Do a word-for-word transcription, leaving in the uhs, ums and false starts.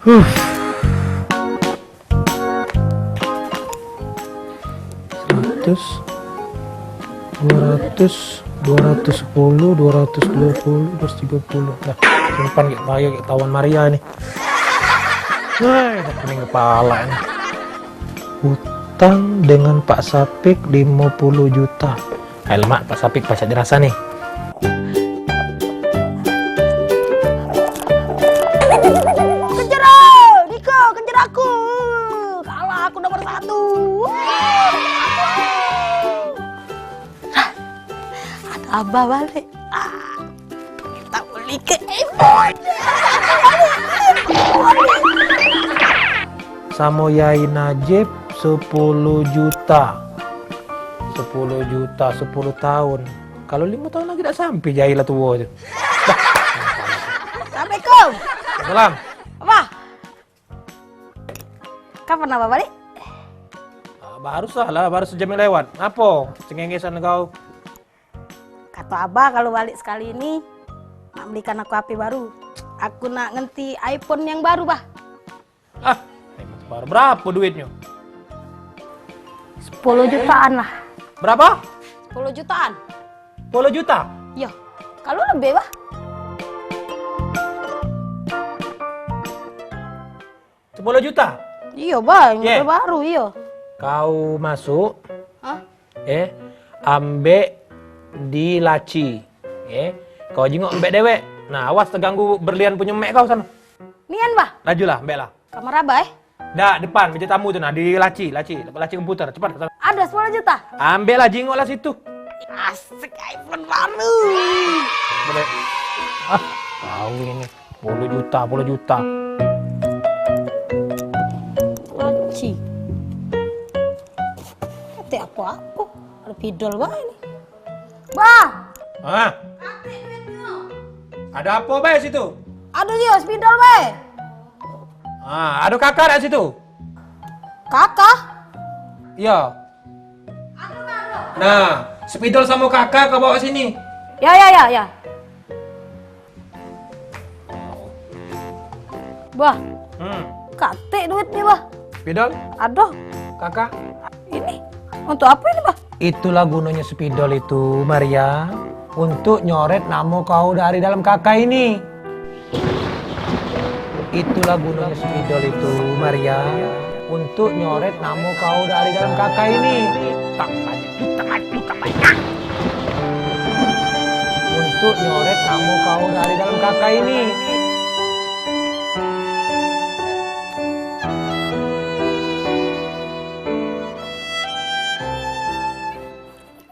Huh. Seratus, dua ratus, dua ratus sepuluh, dua ratus dua puluh, dua ratus tiga puluh. Nah, simpan kayak bayar kayak tawan Maria nih. Hei, dah pening kepala nih. Utang dengan Pak Sapik lima puluh juta. Hai lemak, Pak Sapik pacak dirasa nih. Kejar, Niko, kejar aku. Kalah aku nomor satu. Ada abah balik. Ah, kita beli ke iPhone. Samo Yai Najib sepuluh juta. Sepuluh juta, sepuluh tahun. Kalau lima tahun lagi dak sampai Yai lah tua tu. Assalamualaikum. Salam. Apa? Kapan abah balik? Ah, baru sah lah, baru sejam yang lewat. Ngapo? Cengengesan kau. Kata abah kalau balik sekali ini nak belikan aku H P baru. Aku nak ngenti iPhone yang baru, bah. Ah, iPhone baru berapo duitnyo? Sepuluh jutaan lah. Berapo? Sepuluh jutaan. Sepuluh juta? Iyo. Kalau lebih, bah. Sepuluh juta? Iyo, bah, yang model baru, iyo. Kau masuk, eh, ambek di laci, eh. Kau jingok ambek dewek. Nah, awas teganggu berlian punyo mek kau sano. Nian, bah? Lajulah, ambeklah. Kamar abah, eh? Dak, depan, meja tamu tu nah, di laci, laci, laci komputer, cepat. Ada sepuluh juta? Ambeklah, jingoklah situ. Asik, iPhone baru. Boleh. Ah, tahu ini. Puluh juta, puluh juta. Laci. Kate apa-apa. Ada pidol bae ni. Bah. Hah? Ada apa bae situ? Ada dia, spidol bae. Ah, ada kakak dak situ? Kakak? Iya. Nah, spidol sama kakak kau bawa sini. Ya, ya, ya, ya. Bah, hmm. Katik duit ni, Bah. Spidol? Aduh. Kakak? Ini untuk apa ini, Bah? Itulah gunanya spidol itu, Maria, untuk nyoret nama kau dari dalam kakak ini. Itulah gunanya spidol itu, Maria, untuk nyoret nama kau dari dalam kakak ini. Utang banyak, utang banyak, utang banyak. Untuk nyoret nama kau dari dalam kakak ini.